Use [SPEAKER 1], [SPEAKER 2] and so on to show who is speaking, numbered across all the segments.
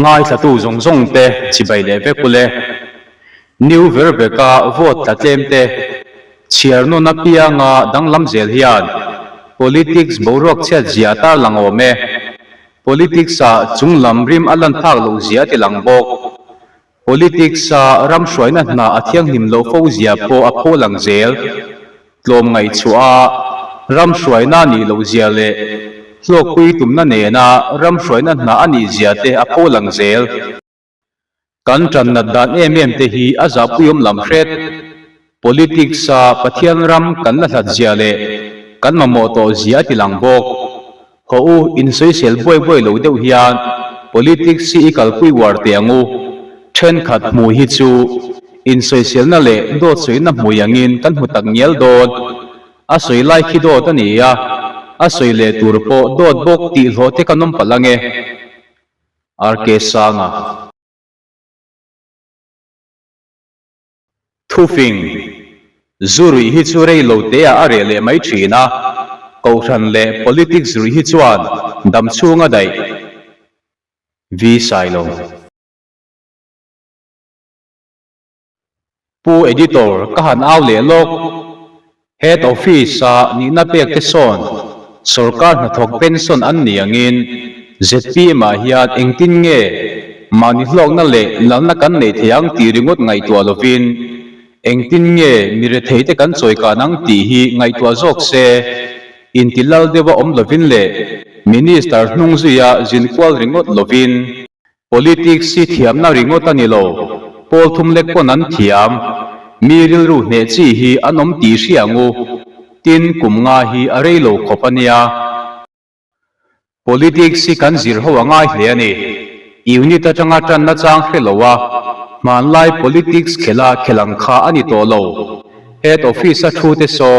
[SPEAKER 1] Ngaithlatu zawng zawng te chibai leh vek ule. New Verbeck-a vote tla tlem te chhiar nawn apianga danglam zel hian politics boruak chhiat zia a tarlang awm e. Politics-ah chunglam rim a lan phak loh zia a ti lang bawk. Politics-a ram hruaina hna a thianghlim loh fo zia pawh a pho lang zel. Tlawmngaih chhuah a ram hruaina a nih loh zia leh hlawkpui tumna nena ram hruaina hna a nih zia te a pho lang zel. Kan tan nat dan em em te hi a zahpuiawm lam hret. Politics-a Pathian ram kan la hlat zia leh kan mamawh tawh zia a ti lang bawk. Haw u, insawisel buai buai lo deuh hian politics hi i kalpui uar teh ang u. Thenkhat hmuh hi chu insawiselna leh dawt sawina hmui angin kan hmu tak ngial dawn. A sawi lai khi dawt a ni a, a sawi leh tur pawh dawt bawk tih hlawh te kan awm palh ang e. RK Sanga. Thufing, Zu ruih hi chu rei lo te ah a reh leh mai thin a, Kohhran leh politics ruih hi chuan dam chhung a daih. Vi Sailo. Pu Editor, ka han au leh lawk. Head Office a nihna pek te sawn sorkar hnathawk pension an ni angin zpm ah hian engtin nge mahni hlawkna leh lalna kan neih theih ang tih ringawt ngaihtuah lovin engtin nge mi rethei te kan chawikan ang tih hi ngaihtuah zawk se inti lal deuha awm lovin leh Minister hnung zuia zin kual ringawt lovin Politics hi thiamna ringawt a ni lo, pawl thum lek pawn an thiam. Mi rilru hneh chi hi an awm tih hria ang u. Tin, kum nga hi a rei lo khawp a nia. Politics hi kan zir ho a ngai hle a ni. Unit atanga tanna chang hre lo a, hmanlai politics khela khel ang kha a ni tawh lo. Head office a thu te saw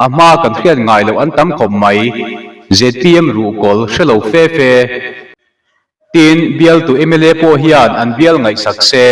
[SPEAKER 1] a hma kan hriat ngai loh an tam khawp mai. Zpm ruhkawl hre lo fe fe. Tin, bialtu mla pawh hian an bial ngaihsak se,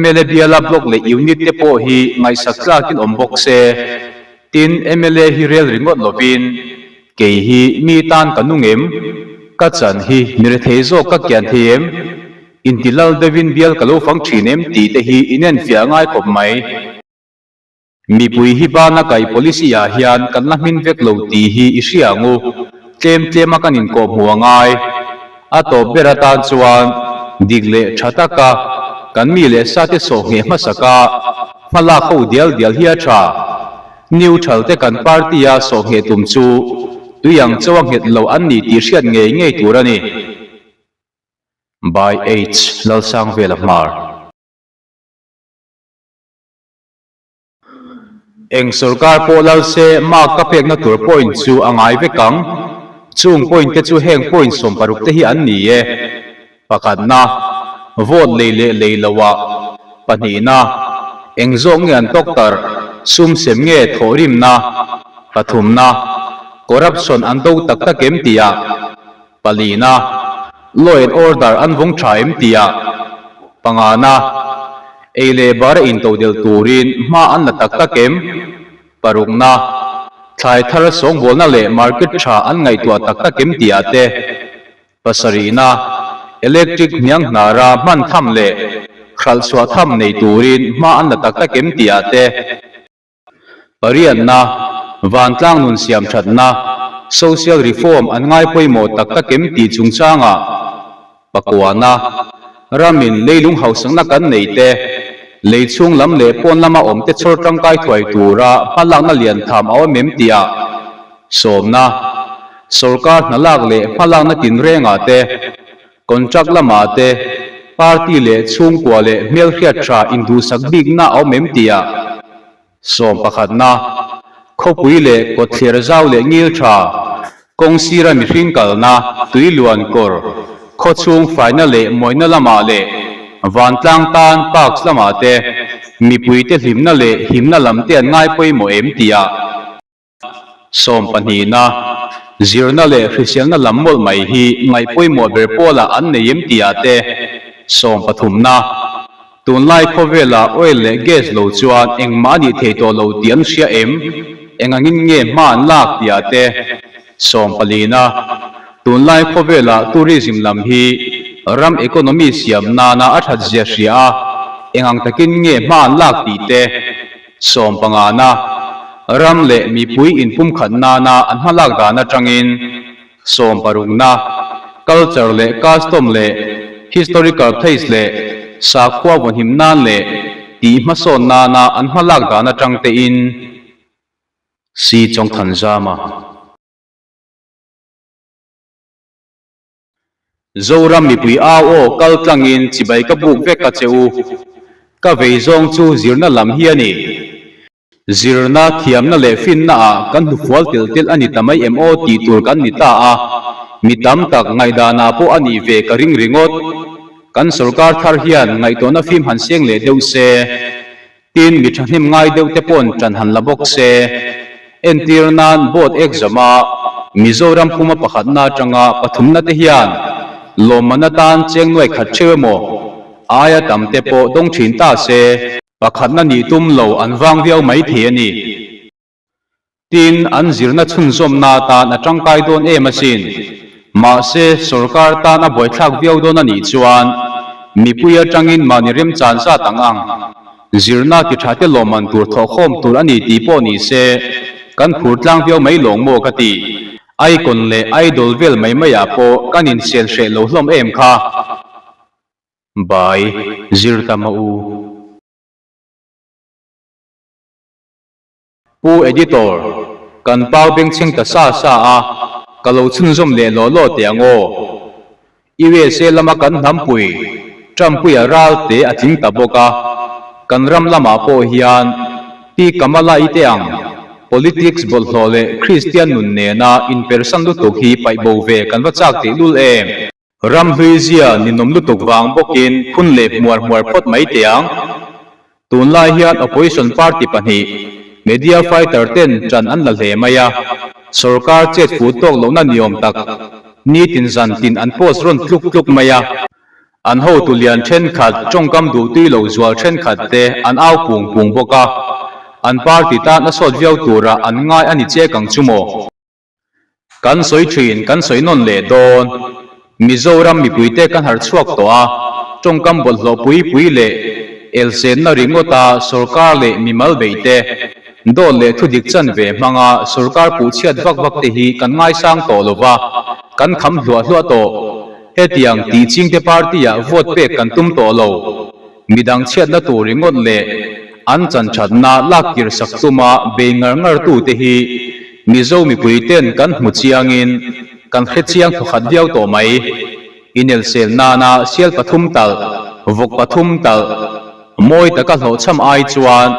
[SPEAKER 1] mla biala block leh unit te pawh hi ngaihsak tlakin awm bawk se. Tin, mla hi rel ringawt lovin, Kei hi mi tan ka nung em? Ka chan hi mi rethei zawk ka kian thei em? Inti lal deuhin bial ka lo fang thin em? tih te hi inenfiah ngai khawp mai. Mipui hi bana kai policy ah hian kan la hmin vek lo tih hi i hria ang u, tlem tlema kan inkawh hmuh a ngai. A tawp ber atan chuan dik leh tha taka kan mi leh sate sawh ngheh hmasaka hmalak ho dial dial hi a tha. Neutral te kan party a sawh ngheh tum chu tui ang chaw a nghet lo an ni tih hriat ngei ngei tur a ni. By H. Lalsangvela Hmar. Eng sorkar pawh lal se mark ka pekna tur point chu a ngai vek ang. Chung point te chu heng point 60 te hi an ni e. Pakhatna, vote lei leh lei loah. Pahnihna, eng zawk nge an tawktarh, sum sem nge thawhrimna. Pathumna, corruption an do tak tak em tihah. Palina, Law and order an vawng tha em tihah. Pangana, Ei leh bara intodelh turin hma an la tak tak em? Parukna, Thlai thar sawngbawlna leh market tha an ngaihtuah tak tak em tihah te. Pasarihna, Electric hniang hnara hman tham leh hralhchhuah tham nei turin hma an la tak tak em tihah te. Pariatna, Vantlang nun siam thatna, social reform an ngai pawimawh tak tak em tih chungchangah pakuana, ramin leilung hausakna kan nei te, lei chhung lam leh pawn lama awm te chhawr tangkai thuai tura hmalakna lian tham a awm em tihah sawmna, sorkar hnalak leh hmalakna tinrengah te, Contract lamah te, party leh chhungkua leh hmelhriat tha induhsak bikna a awm em tihah sawm pakhatna, khawpui leh kawtthler zau leh ngil tha, kawng sira mihring kalna, tui luan kawr, khawchhung faina leh mawina lamah leh vantlang tan parks lamah te, mipuite hlimna leh himna lam te an ngai pawimawh em tihah. Sawmpahnihna, zirna leh hriselna lam mawlh mai hi ngaih pawimawh ber pawlah an nei em tihah te. Sawmpathumna, tunlai khawvelah oil leh gas lo chuan engmah a nih thei tawh lo tih an hria em? Engangin nge hma an lak tihah te. Sawmpalina, tunlai khawvelah tourism lam hi. ram economy siam nana a that zia hria a, eng ang takin nge hma an lak tih te, sawmpangana, ram leh mipui inpumkhat nana an hmalak dan atangin sawmparukna, culture leh custom leh historical place leh sakhua vawnhim nan leh tih hmasawn nana an hmalak dan atang tein Si Chawngthanzama. Zoram mipui au aw kal tlangin chibai ka buk vek a che u. Ka vei zawng chu zirna lam hi a ni. Zirna, thiamna leh finna ah kan hnufual telh telh a ni ta mai em aw tih tur kan ni ta a, mi tam tak ngaihdanah pawh a nih ve ka ring ringawt. Kan sorkar thar hian ngaihtuahna fim han seng leh deuh se. Tin, mi thahnem ngai deuh te paw'n ṭan han la bawk se. Entir nan board exam a Mizoram puma pakhatna atanga pathumna te hian lawmman atan cheng nuai khat theuh emaw aia tam te pawh dawng thin ta se. Pakhatna nih tum lo an vang viau mai thei a ni. Tin, an zirna chhunzawmna atan a tangkai dawn em asin. Mahse, sorkar tan a buaithlak viau dawn a nih chuan mipui atangin mahni remchan zat ang ang zirna ti tha te lawmman tur thawhkhawm tur a ni tih pawh ni se, kan phur tlang viau mai lawng maw ka ti. Icon leh idol vel mai maiah pawh kan insian hreh lo hlawm em kha. Bai, zir ta mah u. Pu Editor, kan pau bengchheng ta sa sa a, ka lo chhunzawm leh law law teh ang aw. USA lama kan hnampui, Trumpuia ral te a tling ta bawk a, kan ram lamah pawh hian Pi Kamala-i te ang politics bawlhhlawh leh Kristian nun nena inpersan lutuk hi paih bo ve kan va chak tehlul em? Ram hluizia ninawm lutuk vang bawkin phun leh hmuar hmuar phawt mai teh ang. Tunlai hian opposition party pahnih, media fighter ten ṭan an la hle mai a, sorkar chet fuh tawk lohna niawm tak nitin zan tin an post rawn tluk tluk mai a. An hotu lian ṭhenkhat, ṭawngkam duhtui lo zual ṭhenkhat te an au pung pung bawk a, an party tan a sawt viau turah an ngai a ni chek ang chu maw? Kan sawi thin, kan sawi nawn leh dawn. Mizoram mipuite kan harh chhuak tawh a, tawngkam bawlhhlawh pui pui leh elsenna ringawta sorkar leh mimal beih te, dawt leh thudik chanve hmanga sorkar puhchhiat vak vak te hi kan ngaisang tawh lo va, kan kham hluah hluah tawh. Hetiang tih chingte party-ah vote pek kan tum tawh lo. Midang chhiatna tur ringawt leh an chanthatna lak kir sak tuma bei ngar ngar tute hi Mizo mipui ten kan hmu chiangin kan hre chiang thawkhat viau tawh mai. Inelsel nana sial pathum talh, vawk pathum talh, mawi taka hlawhchham ai chuan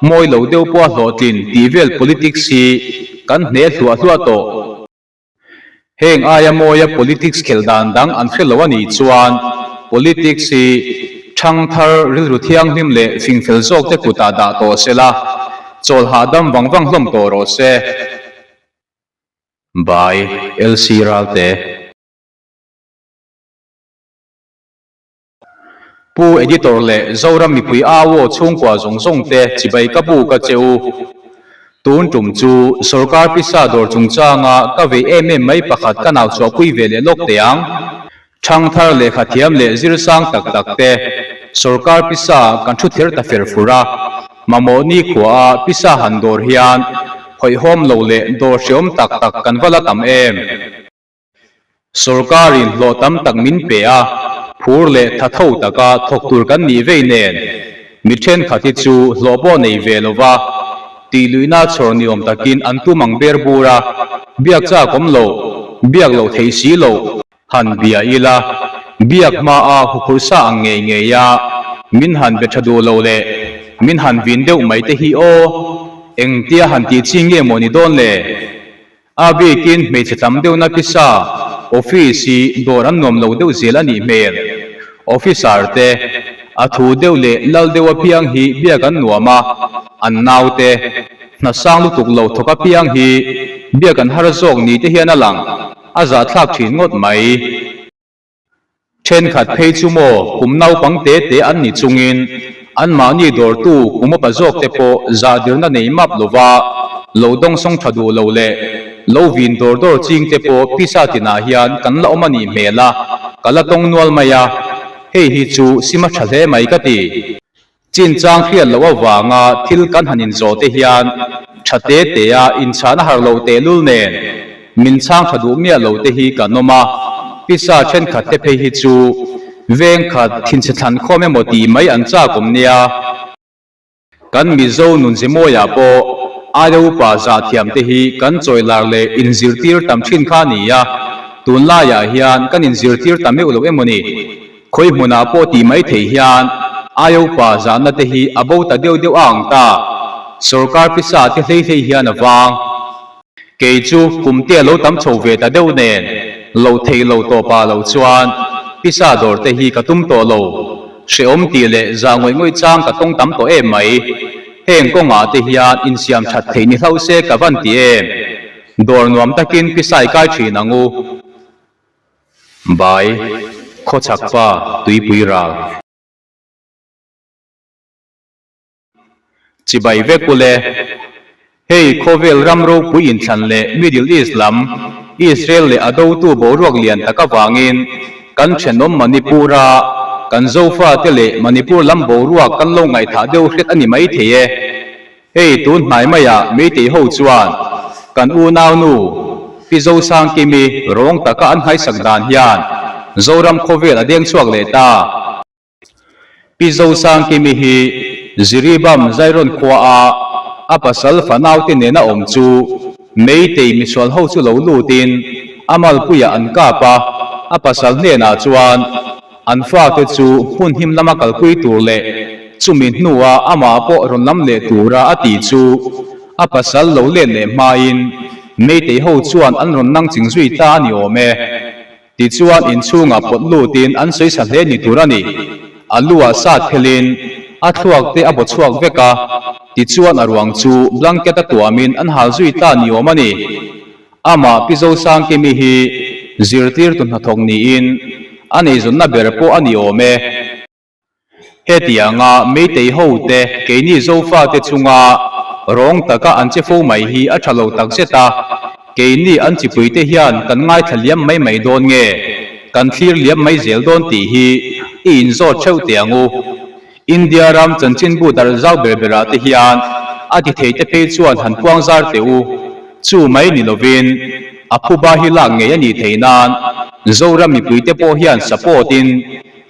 [SPEAKER 1] mawi lo deuh pawha hlawhtlin tih vel politics hi kan hne hluah hluah tawh. Heng aia mawia politics khelh dan dang an hre lo a nih chuan politics hi thangthar rilru thianghlim leh fingfel zawkte kutah dah tawh se la, chawl hahdam vang vang hlawm tawh rawh se. By, LC Ralte. Pu Editor leh Zoram mipui au aw chhungkua zawng zawng te chibai ka buk a che u. Tun tum chu sorkar pisa dawr chungchanga ka vei em em mai pakhat ka nau chhuahpui ve leh lawk teh ang. Thangthar lehkha thiam leh zir sang tak tak te sorkar pisa kan thu ther ta fer fur a, mamawh nikhua a pisa han dawr hian hawihhawm lo leh dawr hreawm tak tak kan va la tam em. Sorkarin hlawh tam tak min pe a, phur leh tha tho taka thawk tur kan nih vei nen, mi thenkhat hi chu hlawh pawh nei ve lo va, tih luihna chhawr ni awm takin an tum ang ber bur a, biak chak awm lo, biak loh theih si lo, han bia ila, biak hmaa huphurh sa ang ngei ngei a, min han be tha duh lo leh min han vin deuh mai te hi aw, engtia han tih chi nge maw ni dawn le? A bikin hmeichhe tam deuhna pisa office hi dawr an nuam lo deuh zel a nih hmel. Officer te, a thu deuh leh lal deuh apiang hi biak an nuam a, an naute, hna sang lutuk lo thawk apiang hi biak an har zawk ni te hian a lang, a zahthlak thin ngawt mai. Thenkhat phei chu maw kum naupang te te an ni chungin anmahni dawrtu kum upa zawk te pawh zahdirna nei map lova lo dawngsawng tha duh lo leh lo vin dawr dawr ching te pawh pisa tinah hian kan la awm a nih hmel a, ka la tawng nual mai a, hei hi chu sim a tha hle mai ka ti. Chinchang hriat loh avanga thil kan han inzawh te hian tha te te a inchhahna har lo tehlul nen min chhang tha duh miah lo te hi kan awm a, pisa thenkhat te phei hi chu veng khat thinchhe thlan khawm emaw tih mai an chak awm nia. Kan Mizo nunzimawiah pawh aia upa zahthiam te hi kan chawilar leh inzirtir tam thin kha a ni a, tunlaiah hian kan inzirtir ta meuh lo emaw ni? Khawi hmunah pawh tih mai theih hian aia upa zahna te hi a bo ta deuh deuh a ang ta. Sorkar pisa te hlei hlei hian a vang. Kei chu kum te a lo tam chho ve ta deuh nen, loh theih lo tawpah lo chuan pisa dawr te hi ka tum tawh lo. Hrehawm tih leh zah ngawih ngawih chang ka tawng tam tawh em mai. Heng kawngah te hian insiam that theih ni hlauh se ka van ti em. Dawr nuam takin pisa i kai thin ang u. Bai, Khawchhak pa, Tuipui ral. Chibai vek ule. Hei khawvel ram ropui inthlan leh Middle East lam Israel leh a dotu boruak lian tak avangin kan thenawm Manipur-a kan Zofate leh Manipur lam boruak kan lo ngaihthah deuh hret a ni mai thei e. Hei tun hnai maiah Meitei ho chuan kan unaunu Pi Zosangkimi rawng taka an nghaisak dan hian Zoram khawvel a deng chhuak leh ta. Pi Zosangkimi hi Jiribam Zairon khuaa a pasal fanaute nena awm chu Meitei misual ho chu lo lutin a malpuiah an kap a, a pasal hnenah chuan an fate chu hmun him lama kalpui tur leh chumi hnua amah pawh rawn lam leh tura a tih chu a pasal lo let leh hmain Meitei ho chuan an rawn nang ching zui ta a ni awm e. Tichuan inchhungah pawt lutin an sawi sa hle ni tur a ni. A luah sat phelin a thluak te a baw chhuak vek a, tichuan a ruang chu blanket a tuamin an hal zui ta ni awm a ni. Amah Pi Zosangkimi hi zirtirtu hnathawk niin a neizawnna ber pawh a ni awm e. Hetianga Meitei hote keini Zofate chunga rawng taka an che fo mai hi a tha lo takzet a, keini an chipuite hian kan ngaithla liam mai mai dawn nge, kan thlir liam mai zel dawn tih hi i inzawt theuh teh ang u. India ram chanchinbu darh zau ber berah te hian a ti thei te phei chuan han puang zar teh u. Chu mai ni lovin a phuba hi lak ngei a nih theih nan Zoram mipuite pawh hian support in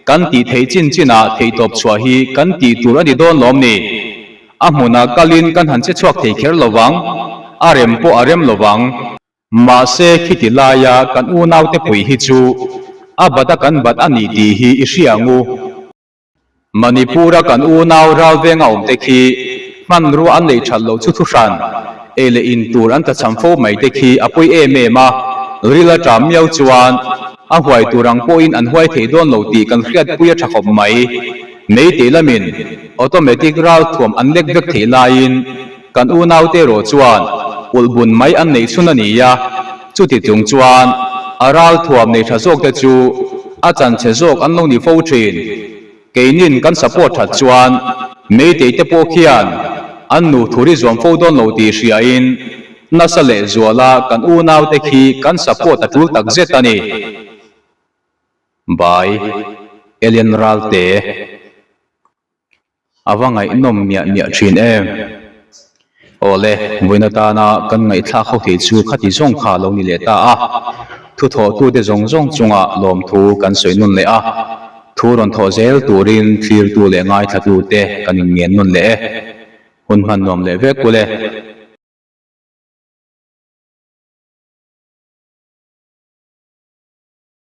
[SPEAKER 1] Kan tih theih chin chinah theihtawp chhuah hi kan tih tur a ni dawn lawm ni? A hmunah kalin kan han che chhuak thei kher lo vang, a rem pawh a rem lo vang. Mahse khiti laia kan unaute pui hi chu a bat a kan bat a ni tih hi i hria ang u. Manipur-a kan unau ralveng a awmte khi hmanrua an neih that loh chu thuhran ei leh in tur an tlachham fo mai te khi a pawi em em a, ril a ṭam miau chuan A huai tur ang pawhin an huai thei dawn lo tih kan hriatpui a tha khawp mai. Meitei lamin automatic ral thuam an lek vek theih laiin kan unaute erawh chuan ulh bun mai an neih chhun a ni a, chuti chung chuan a ral thuam nei tha zawkte chu a chanchhe zawk an lo ni fo thin. Keinin kan support that chuan Meitei te pawh khian an nu thuri zuam fo dawn lo tih hriain nasa leh zuala kan unaute khi kan support a tul tak zet a ni. By, Alien Ralte. A va ngaihnawm miah miah thin em. Awle, vawiin atana kan ngaihthlak ho thei chu khati zawng kha lo ni leh ta a. Thuthawhtute zawng zawng chungah lawmthu kan sawi nawn leh a, thu rawn thawh zel turin thlirtu leh ngaithlatute kan inngen nawn leh e. Hun hman nuam leh vek ule.